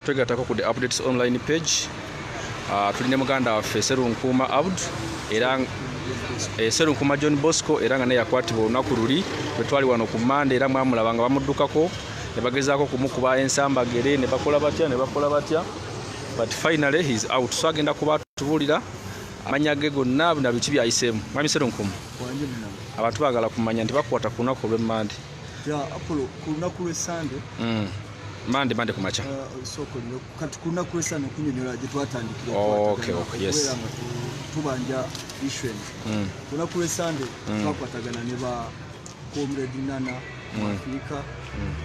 Twegattako ku The Updates Online page. Tuli ne muganda waffe Serunkuuma Abd era Serunkuuma John Bosco, era nga naye yakwatibwa olunaku luli lwe twali wano ku Mande, era mwamulaba nga bamuddukako ne bagezaako kumukuba ensambagere ne bakola batya ne bakola batya, but finally he is out. So agenda kuba atubuulira amannya ge gonna na biki byayiseemu. Mwami Serunkuuma, Wange munawe. Abantu baagala kumanya nti bakwata ku lunaku olw'Emmande. Ya Apollo, ku lunaku lw'Essande. Mande ku makya. Sooka olire kati ku lunaku lw'Essande okunyonyola gye twatandikira Okay, okubeera nga tubanja issue eno. Ku lunaku lw'Essande twakwatagana ne ba Comrade Nana Mwafirika,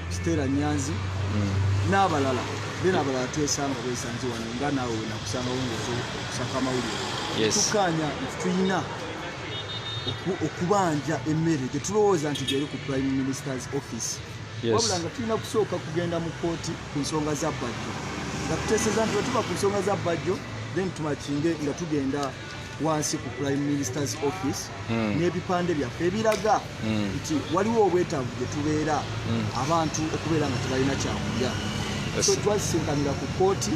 Stella Nyanzi n'abalala, then abalala twesanga bwesanze wano nga naawe wenakusangawo ngaoza okusaka amawulire. Tukkaanya nti tulina okubanja emmere gye tulowooza nti gyeri ku Prime Minister's office, wabula nga tulina kusooka kugenda mu kooti ku nsonga za Bajjo, nga tuteeseza nti bwetuva ku nsonga za Bajjo, then tumakinge nga tugenda wansi ku Prime Minister's office n'ebipande byaffe ebiraga nti waliwo obwetaavu gye tubeera, abantu okubeera nga tebalina kyakulya. So twasisinkanira ku kooti,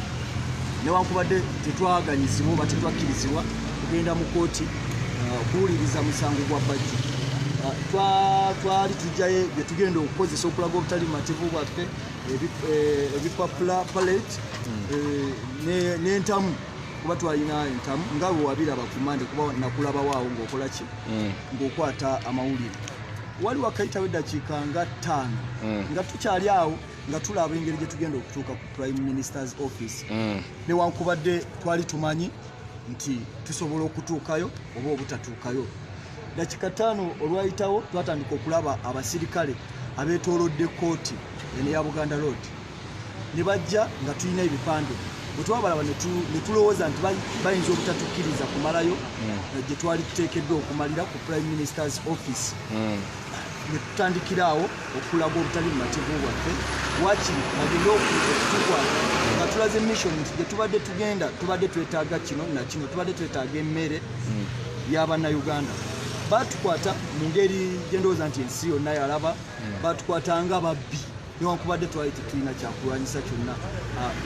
newankubadde tetwaganyizibwa oba tetwakkirizibwa kugenda mu kooti okuwuliriza musango gwa Bajjo. Twali tujjayo bye tugenda okukozesa okulaga obutali bumativu bwaffe, ebipapula, pallet, n'entamu, kuba twalina entamu nga bwe wabiraba ku Mande, kuba nakulabawaawo ng'okola ki, ng'okwata amawulire. Wali wakayitawo eddakiika nga 5 nga tukyali awo nga tulaba engeri gye tugenda okutuuka ku Prime Minister's office, newankubadde twali tumanyi nti tusobola okutuukayo oba obutatuukayo. Dakiika 5 olwayitawo, twatandika okulaba abasirikale abeetoolodde kooti eno eya Buganda Road ne bajja nga tulina ebipande. Bwe twabalaba ne tulowooza nti bayinza obutatukkiriza kumalayo gye twali tuteekeddwa okumalira ku Prime Minister's office, ne tutandikira awo okulaga obutali bumativu bwaffe, wakiri bagende okutukwata nga tulaze mission nti gye tubadde tugenda tubadde twetaaga kino na kino, tubadde twetaaga emmere y'Abannayuganda. Batukwata mu ngeri gye ndowooza nti ensi yonna yalaba. Batukwata nga babbi, newankubadde twali tetulina kyakulwanyisa kyonna.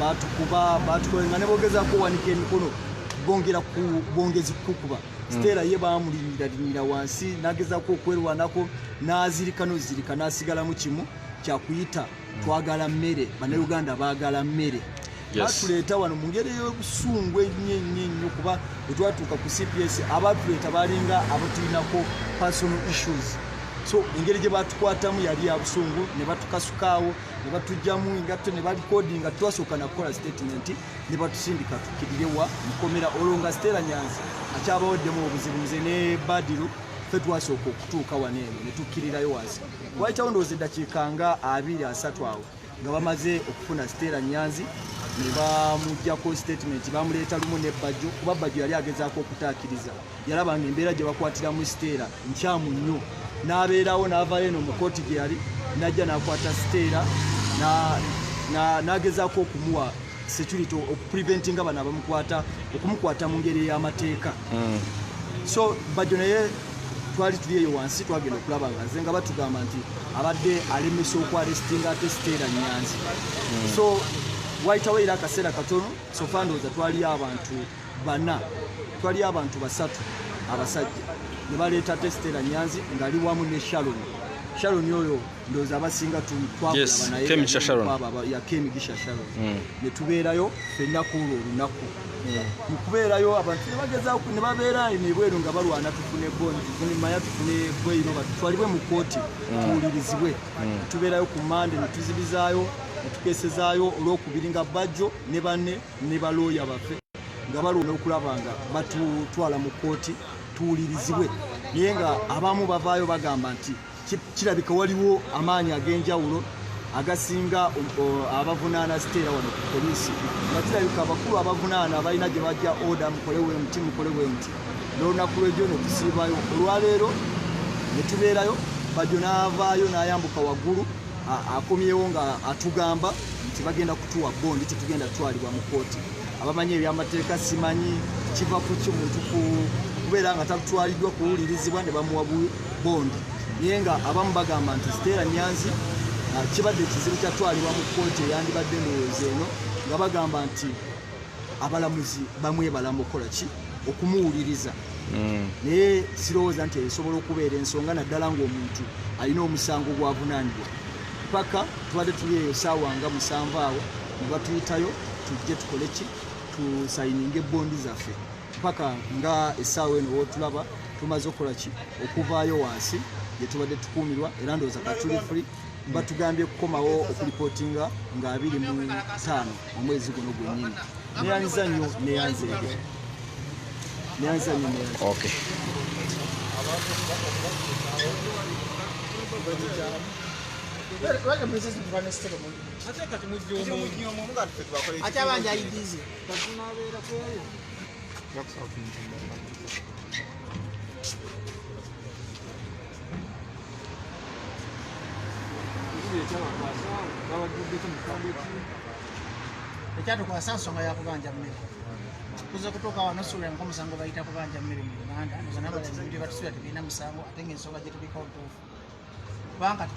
Batukuba, batukola nga ne bogezaako owanika emikono, bongera ku bwongezi kukuba. Stella ye bamulinyiralinyira wansi, nagezaako okwerwanako n'azirika nozirika, n'asigalamu kimu kyakuyita, "Twagala mmere, Bannayuganda baagala mmere." Batuleeta wano mu ngeri ey'obusungu ennyo ennyo ennyo, kuba bwe twatuuka ku CPS, abatuleeta balinga abatulinako personal issues. So engeri gye batukwatamu yali ya busungu, ne batukasukaawo ne batugjamu engatto ne balikodinga. Twasooka nakukola statement ne batusindika tukirire wa mukomera, olwo nga Stella Nyanzi akyabaweddemu obuzibu. Nze ne Badiru ffe twasooka okutuuka wano eno ne tukkirirayo wansi. Wayitawo ndowooza eddakiika nga 20, 30 awo nga bamaze okufuna Stella Nyanzi ne bamugjako statement. Bamuleeta lumu ne Bajjo, kuba Bajjo yali agezaako okutaakiriza, yalaba nga embeera gye bakwatiramu Stella nkyamu nnyo, n'abeerawo n'avaayo eno mu kooti gye yali, n'ajja n'akwata Stella n'agezaako okumuwa security, okupreventinga bano abamukwata okumukwata mu ngeri ey'amateeka. So Bajjo naye twali tuli eyo wansi, twagenda okulaba nga nze nga batugamba nti abadde alemesa okwaresitinga ate Stella Nyanzi. So wayitawo era akaseera katono, so far ndowooza twaliyo abantu bana, twaliyo abantu basatu abasajja, ne baleeta ate Stella Nyanzi ng'ali wamu ne Sharon. Sharon oyo ndowooza abasinga twakulaba naye. Kemigisha Sharon. Ya Kemigisha Sharon. Ne tubeerayo ffenna ku olwo olunaku. Mu kubeerayo abantu ne bagezaako ne babeera ebweru nga balwana, tufune bond, tufune maya, tufune bail, batutwalibwe mu kooti tuwulirizibwe. Tubeerayo ku Mande ne tuzibizaayo ne tukesezaayo Olwokubiri nga Bajjo ne banne ne balooya baffe nga balwana okulaba nga batutwala mu kooti tuwulirizibwe, naye nga abamu bavaayo bagamba nti kirabika waliwo amaanyi ag'enjawulo agasinga abavunaana Stella wano ku poliisi, nga kirabika abakulu abavunaana balina gye bajja order, mukole bwe muti, mukole bwe muti. N'olunaku lw'ejjo ne tusiibayo, olwaleero ne tubeerayo. Bajjo n'avaayo n'ayambuka waggulu, akomyewo nga atugamba nti bagenda kutuwa bond, tetugenda tutwalibwa mu kooti. Abamanyi ebyamateeka, simanyi kiva ku ki muntu kubeera nga tatwaliddwa kuwulirizibwa ne bamuwa bond, naye nga abamu bagamba nti Stella Nyanzi kibadde ekizibu kyatwalibwa mu kooti eyandibadde ndowooza eno. Nga bagamba nti abalamuzi bamwebalamu okukola ki, okumuwuliriza. Naye sirowooza nti esobola okubeera ensonga, naddala ng'omuntu alina omusango gwavunaanibwa. Paka tubadde tuli eyo saawa nga 7 awo ne batuyitayo tujje tukole ki, tusayininge bondi zaffe. Paka nga essaawa eno wootulaba tumaze okukola ki, okuvaayo wansi gye tubadde tukuumirwa, era ndowooza katuli free. Batugambye kukomawo okulipootinga nga 25 omwezi guno gwennyini. Neyanziza nnyo, neyanzeege, neyanziza nnyo, neyanze. Okay. Ate abanja IDs. Ekyatukwasa nsonga yakubanja mmere. Kuza kutuuka wano suula nko musango bayita kubanja mmere mu Uganda. Ndoza n'abalala bye batusula tebirina musango, ate ng'ensonga gye tuliko ntuufu. Kubanga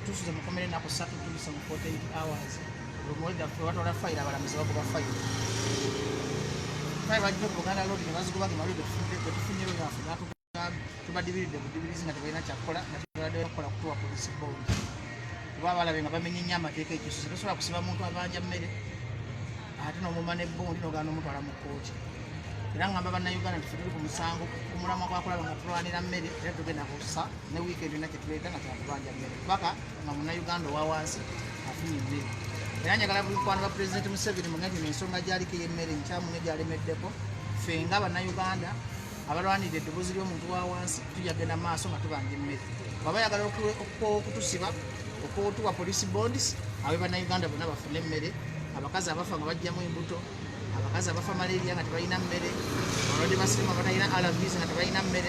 tusuze mukomere ennaku 3, tulise mu 48 hours. Olumuwedde ffe watwala fayiro, abalamuzi bagoba fayiro. Fayiro bajja ku Buganda Road ne baziguba nge malwedde tufunye lwaffe batugambye tubadibiridde budibirizi nga tebalina kyakukola, nga tebadde kukola kutuwa police bond. Kuba abalabe nga bamenye nnyo amateeka ekisusse, tosobola kusiba muntu abanja mmere ate n'omuma ne bond n'ogaana omutwala mu kkooti. Era ngamba bannayuganda nti ffe tuli ku musango, ku mulamwa gwakulaba nga tulwanira mmere, era tugenda kussa ne wiikendi yonna kyetuleeta nga kyakubanja mmere paka nga munnayuganda owa wansi afunye emmere. Era njagala bukwano ba Pulezidenti Museveni mugende nti ensonga gyaliko ey'emmere nkyamu nnyo, gyalemeddeko. Ffe nga bannayuganda abalwanirira eddoboozi ly'omuntu wa wansi tujja genda maaso nga tubanja emmere. Bwaba ayagala okutusiba, okutuwa police bonds, abe bannayuganda bonna bafune emmere. Abakazi abafa nga bajjamu embuto, abakazi abafa malaria nga tebalina mmere, abalwadde ba sirimu abatalina ARVs nga tebalina mmere,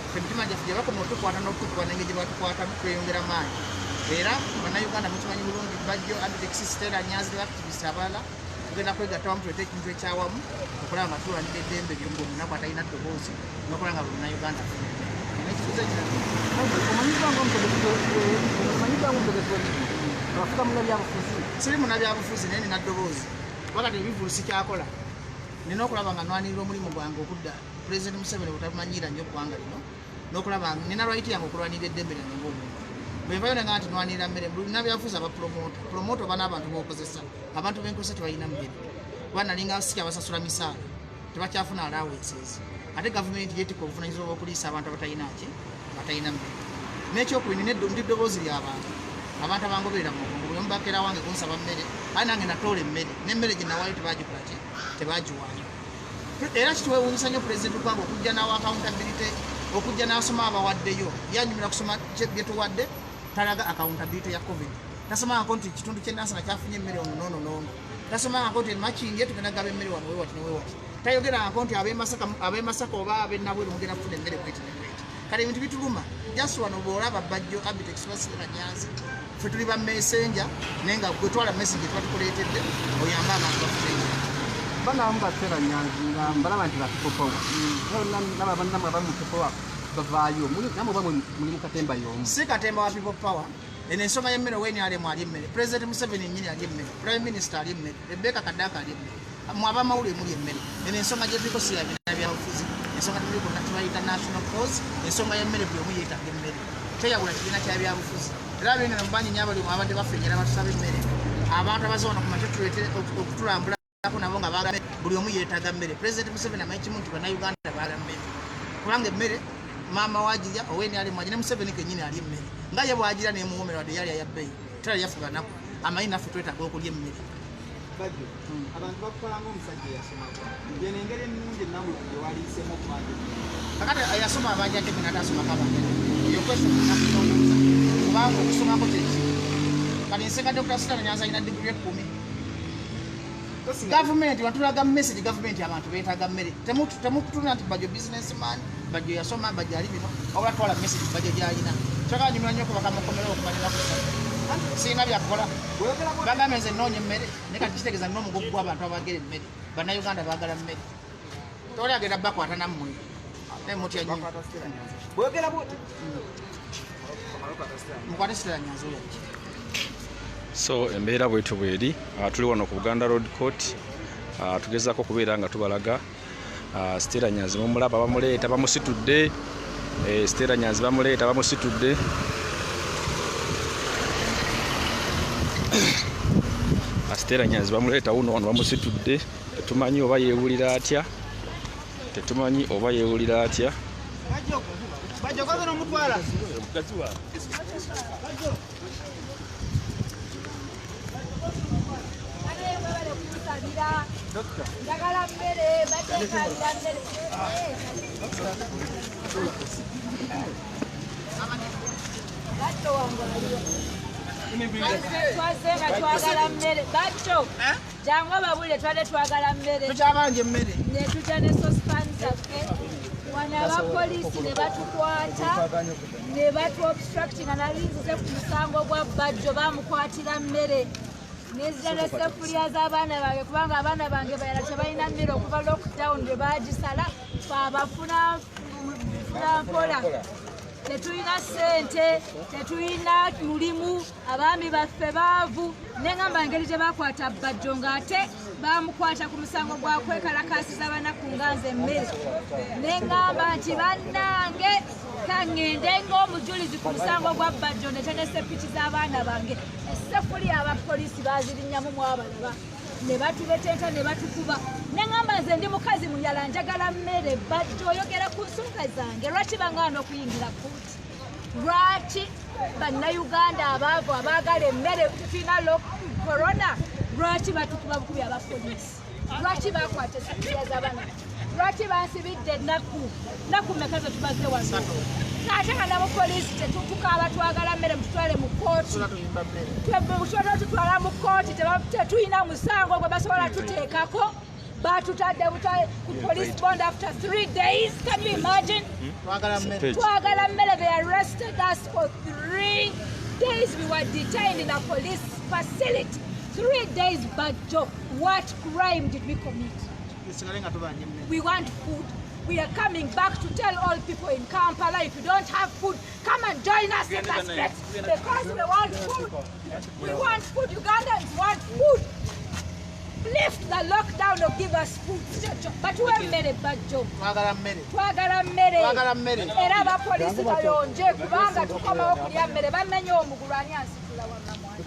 ffe emitima gyaffe gye bakoma otukwata n'otukuba n'engeri gye batukwatamu tweyongera maanyi. Era bannayuganda mukimanyi bulungi, Bajjo, Abitex, Stella Nyanzi ne activist abalala tugenda kwegatta wamu tuleete ekintu ekyawamu okulaba nga tulwanira eddembe lyo ngaomunaku atalina ddoboozi n'okulaba nga buli munnayuganda afuna emmere. N'ekibuuzo ekirala? Omanyiddwa ng'omutegesi w'emirimu, abafuka munnabyabufuzi? Siri munnabyabufuzi, naye nina ddoboozi. Wakati ebivulu sikyakola, nina okulaba nga nwanirira omulimu gwange okudda Pulezidenti Museveni butamanyiira nnyo eggwanga lino, n'okulaba nina right yange okulwanirira eddembe lyange ng'omuntu. Bwenvayo nenga nti nwanirira mmere, munnabyabufuzi aba promoter promoter oba n'abantu b'okozesa, abantu benkozesa tebalina mmere, kuba nalinga sikyabasasula misaala, tebakyafuna allowances, ate gavumenti yeetika obuvunanyizibwa bw'okuliisa abantu abatalina ki, abatalina mmere. N'ekyokubiri, nina ndi ddoboozi ly'abantu, abantu abangoberera mu mugongo. Buli omu bakeera wange kunsaba mmere, aye nange natoola emmere, n'emmere gye nawaayo tebagikola ki, tebagiwaayo. Era kitwewuunyisa nnyo pulezidenti gwanga okujja n'awa accountability, okujja n'asoma abawaddeyo. Yanyumira kusoma bye tuwadde, talaga accountability ya COVID. Tasomangako nti kitundu ky'enansana kyafunye emmere ono noono noono, tasomangako nti Makindye tugenda gaba emmere wano wewati newewati, tayogerangako nti ab'e Masaka oba ab'e Nabweru mugenda kufuna emmere bweti ne bweti. Kale ebintu bituluma. Just wano bw'olaba Bajjo, Abitex, Basira Nyanzi, ffe tuli ba messenger, naye nga gwe twala message tuba tukuleetedde oyambe abantu bafune emmere. Banamu baseera Nyanzi nga mbalaba nti ba People Power, naba bannamwe abamu People Power bavaayo. Namwe oba muli mu katemba y'omu? Si katemba wa People Power. Eno ensonga y'emmere, wnrm ali emmere, President Museveni ennyini ali emmere, Prime Minister ali emmere, Rebecca Kadaga ali emmere, mwe abamawulire muli emmere. Eno ensonga gye tuliko si ya bina byabufuzi, ensonga tuliko tubayita national cause. Ensonga y'emmere, buli omu yeetaaga emmere, teyawula kibiina kya byabufuzi. Era bino mubanyi nnyo abali abadde bafenyera batusaba emmere, abantu abaze wano ku makya tuleete okutulambulako nabo nga baagala mmere. Buli omu yeetaaga mmere. President Museveni amanyi kimu nti bannayuganda baagala mmere, kubanga emmere maama wagirya, oweni ali mwaji, ne Museveni kenyini ali emmere nga ye bwagira nemuwomera, wadde yali ayabbeeyi tera yaffe banaku amanyi naffe twetaaga okulya emmere. Bajjo, abantu bakukola ng'omusajja eyasomako. Yeno engeri ennungi ennambulukufu gye waliisemu okubanja emmere. Kakati eyasoma abanja ate gwe natasomako abanja, eyo question nakunobuuza, kubanga okusomako kyeki? Kati nseka Dr. Stella Nyanzi alina digiri 10. Gavumenti watulaga message, gavumenti abantu beetaaga mmere. Temutulira nti Bajjo businessman, Bajjo yasoma, Bajjo ali bino, wabula twala message Bajjo gyalina. Kyokka nyumira nnyo okubaka mukomero okumala ennaku 3, sirina byakukola. Bagambye nze nnoonya emmere, naye kati kitegeeza nina omugogo gw'abantu abagera emmere. Bannayuganda baagala mmere, tewali agenda bakwata nammwe, naye mutya nnyo. Bwogera bwoti. Mukwate Stella Nyanzi oyo ajja. So embeera bwetyo bweri. Tuli wano ku Buganda Road Court, tugezaako okubeera nga tubalaga Stella Nyanzi mumulaba bamuleeta bamusitudde. Stella Nyanzi bamuleeta bamusitudde. Stella Nyanzi bamuleeta wuno wano bamusitudde. Tetumanyi oba yeewulira atya. Tetumanyi oba yeewulira atya. Jangu babule twale twagala mmere. Tukyabanja emmere. Ne tujja ne saucepan zaffe. Wano abapoliisi ne batukwata ne batu obstruct nga nalinzize ku musango gwa Bajjo bamukwatira mmere. Nezira ne seffuliya z'abaana bange kubanga abaana bange bayala tebalina mmere okuva lockdown lwe baagisala abafuna mpola. Tetulina ssente, tetulina mulimu, abaami baffe baavu. Nengamba engeri gye bakwata Bajjo ng'ate bamukwata ku musango gwa kwekalakaasiza abanaku nga nze emmere. Nengamba nti bannange kaŋŋende ng'omujulizi ku musango gwa Bajjo ne tene ssepiki z'abaana bange. Essefuliya abapoliisi baazirinnyamu mwabalaba ne batubetenta ne batukuba. Nengamba nze ndi mukazi muyala njagala mmere. Bajjo oyogera ku nsonga zange, lwaki bangaana okuyingira kkooti? Lwaki bannayuganda abaavu abaagala emmere tulina corona, lwaki batukuba bukubi abapoliisi? Lwaki bakwata essefuliya z'abaana? Lwaki bansibidde ennaku? Nnaku mmeka ze tumaze wano? Ate nga namupoliisi tetutukaaba twagala mmere mututwale mu kkooti. Tutwala mu kkooti tetulina musango gwe basobola tuteekako. Batutadde ku police bond after 3 days. Can you imagine? Twagala mmere. They arrested us for 3 days. We were detained in a police facility. 3 days, Bajjo. What crime did we commit? We want food. We are coming back to tell all people in Kampala, if you don't have food, come and join us in the streets because we want food. We want food. Ugandans want food. Lift the lockdown or give us food. But we mmere Bajjo. Twagala mmere. Era abapoliisi bayonje kubanga tukomawo kulya mmere. Bamenye omugulu ani ansitula wamma mwana.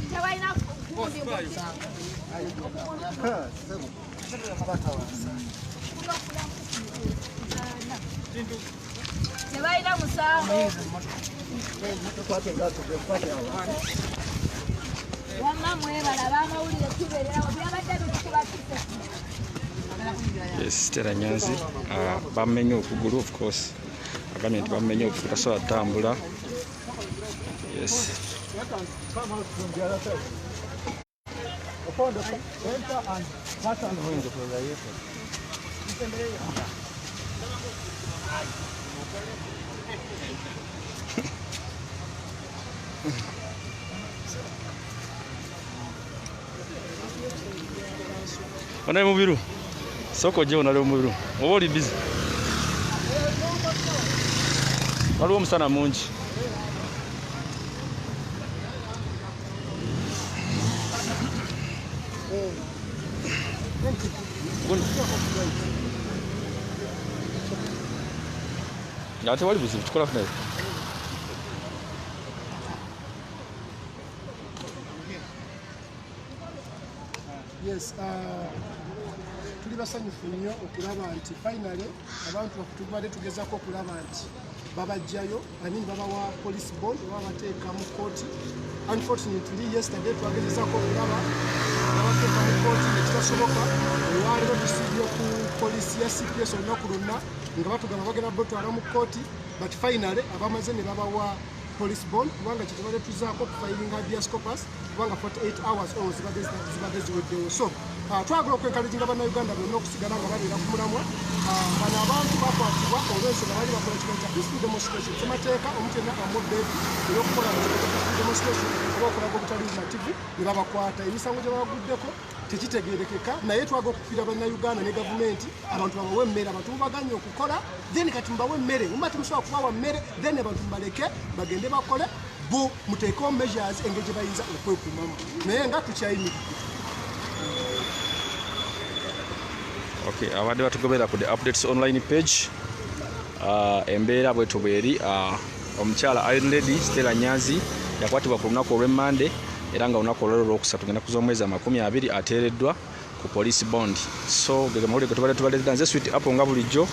Tebalina gundi tebalina musango. Wamma mwebala abamawulire tubeererawo byabadde bitukuba kise. Yes, Stella Nyanzi bamenye okugulu, of course. Agambye nti bamenye okugulu tasobola kutambula. Yes. Onali mubiru. Soko je onali mubiru. Oba oli busy. Waliwo omusana mungi. Nga tewali buzibu tukola naye. Yes, tuli basanyufu nnyo okulaba nti finally abantu baffe tubadde tugezaako okulaba nti babajjayo, I mean babawa police bond oba babateeka mu kkooti. Unfortunately yesterday twagezezaako okulaba babateeka mu kkooti nekitasoboka. Olwaleero tusiibye ku poliisi ya CPS olunaku lwonna nga batugamba bagenda batwala mu kkooti, but finally abamaze ne babawa police bond kubanga kye tubadde tuzaako okufayiringa habeas corpus kubanga 48 hours olwo zibadde ziweddewo. So twagala okwencouraginga bannayuganda bonna okusigala nga babeera ku mulamwa. Bano abantu bakwatibwa olw'ensonga baali bakola kino kya peaceful demonstration. Ssemateeka omuntu yenna amuwa ebbeetu ey'okukola mu kino kya peaceful demonstration oba okulaga obutali bumativu ne babakwata. Emisango gye babaguddeko tekitegeerekeka, naye twagala okukugira bannayuganda ne gavumenti abantu babawe emmere. Abantu mubaganye okukola, then kati mubawe emmere. Muba temusobola kubawa mmere, then abantu mubaleke bagende bakole. Bo muteekewo measures engeri gye bayinza okwekuumamu, naye nga tukyayimiridde. Okay, abadde batugobera ku The Updates Online page, embeera bwetu bweri. Omukyala Iron Lady Stella Nyanzi yakwatibwa ku lunaku olw'Emmande, era nga olunaku olwalwo olwokusatu ng'ennaku z'omwezi 20 ateereddwa ku police bond. So ge mawulire ge tubadde tubaleetera. Nze Sweet Apple nga bulijjo,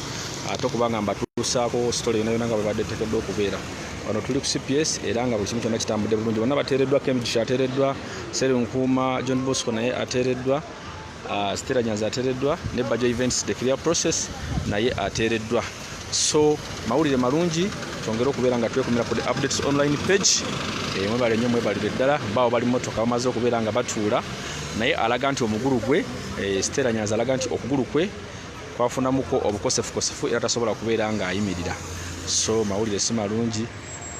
ate okubanga mbatuusaako story yonna yonna nga bwebadde eteekeddwa okubeera. Wano tuli ku CPS, era nga buli kimu kyonna kitambudde bulungi. Bonna bateereddwa. Kemigisha ateereddwa, Serunkuuma John Bosco naye ateereddwa, Stella Nyanzi ateereddwa, ne Bajo Events the clear process naye ateereddwa. So mawulire malungi, twongere okubeera nga twekumira ku The Updates Online page. Mwebale nnyo, mwebalire ddala. Bawo bali motoka bamaze okubeera nga batuula, naye alaga nti omugulu gwe, Stella Nyanzi alaga nti okugulu kwe kwafunamuko obukosefukosefu, era tasobola kubeera ng'ayimirira. So mawulire si malungi,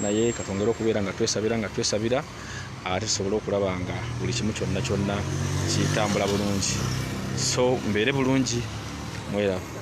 naye katwongere okubeera nga twesabira, nga twesabira, ate tusobole okulaba nga buli kimu kyonna kyonna kitambula bulungi. So mbeere bulungi, mweraba.